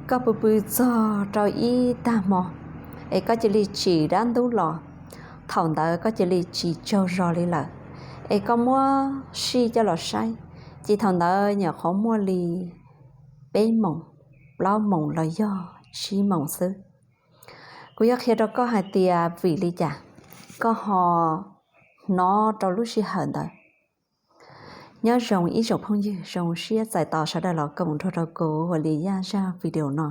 Koj pw pw txog rau ib tag hmo, es koj cia li tsim dab ntub los, thaum ntawd koj cia li tsis tsaug zog li lawm, es koj muab sij coj los saib, ces thaum ntawd nyuam qhuav muaj li peb moos, plaub moos los yog tsib moos xwb. Kuv yuav qhia rau koj hais tias vim li cas koj ho hnov rau lub sij hawm ntawd. Nyob zoo ib tsoom phooj ywg, zoo siab txais tos sawv daws los koom nrog rau kuv ua li yaj zaj video no.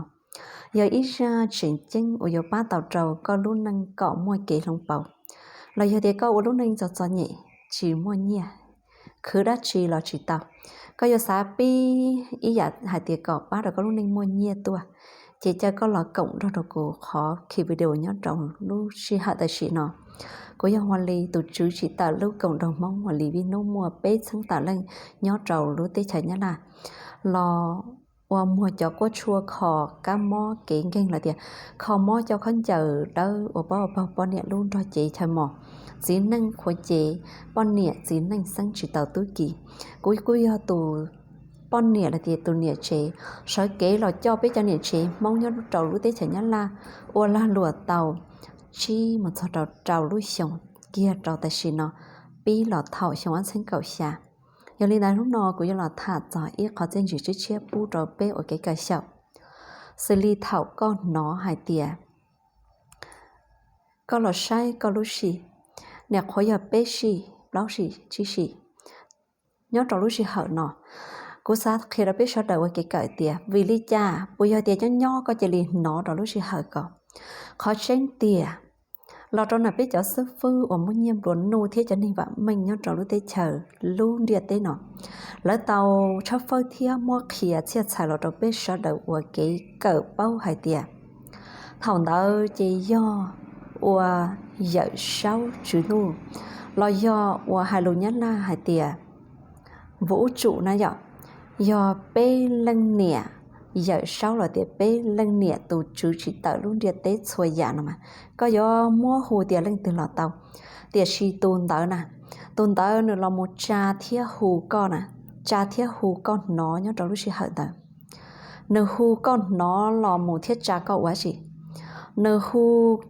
Yog ib zaj tseem ceeb uas yuav pab tau rau koj lub neej kom muaj kev hloov pauv, los yog tias koj ua lub neej txom txom nyem, tsis muaj nyiaj, khwv dab tsi los tsis tau, koj yuav xav pib ib yam hais tias kom pab rau koj lub neej muaj nyiaj tuaj, ces caw koj los koom nrog rau kuv qhov khi video nyob rau lub sij hawm tam sim no. Kuv yog Huas Lis, tus tswv tsim tawm lub koom doog Hmoob Huas Lis Vij Hnub muaj peb txheeb tawm leej nyob rau lub teb chaws Nyab Laj, los ua muag cov kuab tshuaj kho kab mob kev nkeeg los tias kho mob coj khaub ncaws dawb ua paub paug poj niam lub nrog cev chaw mos, txiv neej qhuav cev, poj niam txiv neej xeeb tsis tau tub ki. Kuv kuj yog tus poj niam los tias tus niam tsev sawv kev los coj peb cov niam tsev Hmoob nyob rau lub teb chaws Nyab Laj ua lag luam tau tsib mus txog rau rau lub xyoo kiag rau tam sim no, pib los thaum xyoo ob txheeb kaum xya. Yog li ntawd hnub no kuv yuav los tham txog ib qhov txiaj ntsig tshiab tshiab pub rau peb ua kev kawm xyaum, xws li thaum koj hnov hais tias koj los saib koj lub sij, nyuam qhuav yog peb sij, plaub sij, tsib sij. Nyob rau lub sij hawm no, kuv xav qhia rau peb sawv daws ua kev kawm tias vim li cas puas yog tias nyob nyob koj cia li hnov rau lub sij hawm ko. Qhov tseeb tiag, los rau nram peb cov xib fwb uas muaj nyiaj nplua nuj thiab cov neeg vam meej nyob rau lub teb chaws lub ntiaj teb no, lawv tau tshawb fawb thiab muab qhia txhiaj txhais los rau peb sawv daws ua kev kawm paub hais tias thaum ntawd ces yog ua Yawm Saub Tswv Nuj, los yog ua hais lus Nyab Laj hais tias vov ub tsum na yom, yog peb leej niam Yawm Saub los tias peb leej niam tus tswv tsim tawm lub ntiaj teb txhua yam no mas, koj yuav muab hu tias leej twg los tau. Tiam sis tus ntawd na, tus ntawd nws los mus tsa thiab hu koj na, tsa thiab hu koj hnov nyob rau lub sij hawm ntawd. Nws hu koj hnov los mus thiab tsa koj ua si. Nws hu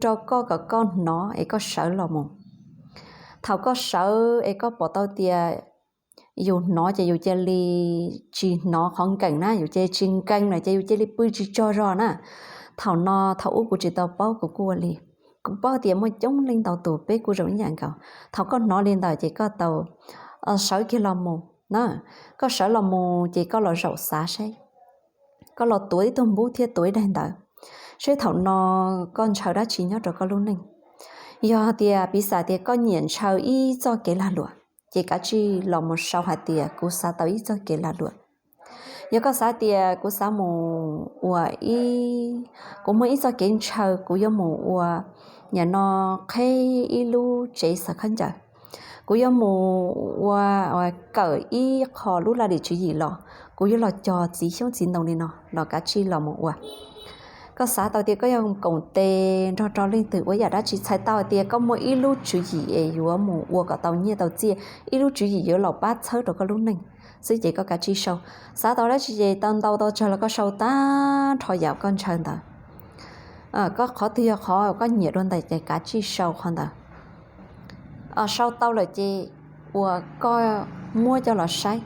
rau koj kom koj hnov es koj sawv los mus. Thaum koj sawv es koj pom tau tias yus hnov ces yus cia li tsis hnov qhov nkees na, yus cia li tsis nkees lawm ces yus cia li pw tsis tsaug zog na. Thaum no thaum ub kuv tsis tau paub kuv kuj ua li. Kuv paub tias muaj coob leej ntau tus peb kuj zoo ib yam nkaus. Thaum koj hnov li ntawd ces koj tau sawv kiag los mus na. Koj sawv los mus ces koj los zaum xav saib, koj los tuav ib tug npub thiab tuav ib daim ntawv, seb thaum no koj ntshaw dab tsi nyob rau koj lub neej. Yog tias piv xam tias koj nyiam ntshaw ib txoj kev lag luam, ces kav tsij los mus sau hais tias kuv xav tau ib txoj kev lag luam. Yog koj xav tias kuv xav mus ua ib, kuv muaj ib txoj kev ntshaw, kuv yuav mus ua, nim no qheb ib lub tsev xaws khaub ncaws, kuv yuav mus ua, kawm ib qho lub laj lim tswv yim los kuv yuav los cog txiv xyoob txiv ntoo li no los kav tsij los mus ua. Koj xav tau tias koj yuav koom tes nrog rau leej twg ua yam dab tsi, txhais tau hais tias koj muaj ib lub tswv yim es yuav mus ua kom tau nyiaj tau txiaj, ib lub tswv yim yuav los pab txhawb rau koj lub neej xwb ces koj kav tsij sau. Xav tau dab tsi ces tau ntau tau tsawg los koj sau tag nrho yam koj ntshaw ntawd. Koj qhov twg yog qhov koj nyiam dua ntawd ces kav tsij sau qhov ntawd. Sau tau lawm ces uas koj muab coj los saib,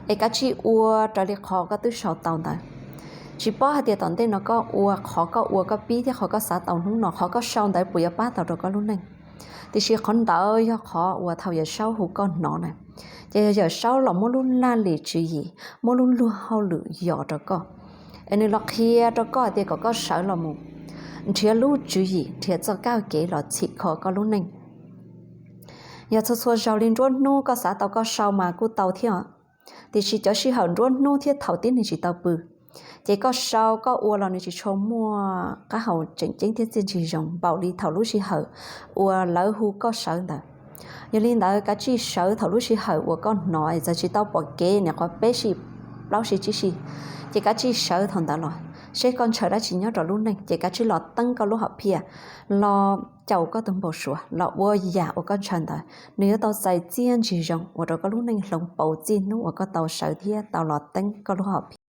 es kav tsij ua raws li qhov koj twb sau tau ntawd. Tsis paub hais tias tom ntej no koj ua, qhov koj ua koj pib thiab qhov koj xav tau hnub no, qhov koj sau ntawd puas yuav pab tau rau koj lub neej. Tiam sis qhov ntawd yog qhov uas thaum Yawm Saub hu koj hnov na, ces yog Yawm Saub los muab lub laj lim tswv yim, muab lub luag hauj lwm yos rau koj, es nws los qhia rau koj hais tias kom koj sawv los mus nrhiav lub tswv yim, nrhiav txoj kab kev los txhim kho koj lub neej. Yog txhua txhua zaus li nruab hnub koj xav tau koj sau mas kuj tau thiab, tiam sis cov sij hawm nruab hnub thiab thaum tib neeg tsis tau pw, ces koj sau koj ua los nws tsis tshua muaj qab hau tseem ceeb thiab txiaj ntsig zoo npaum li thaum lub sij hawm uas lawv hu koj sawv ntawd. Yog li ntawd kav tsij sawv thaum lub sij hawm uas koj hnov, txawm tsis tau pom kev nim qhuav peb sij, plaub sij, tsib sij, ces kav tsij sawv thaum ntawd los seb koj ntshaw dab tsi nyob rau lub neej, ces kav tsij los teeb koj lub hom phiaj, los caum koj tus npau suav, los ua yam uas koj ntshaw ntawd, nws yuav tau txais txiaj ntsig zoo ua rau koj lub neej hloov pauv txij hnub uas koj tau sawv thiab tau los teeb koj lub hom phiaj.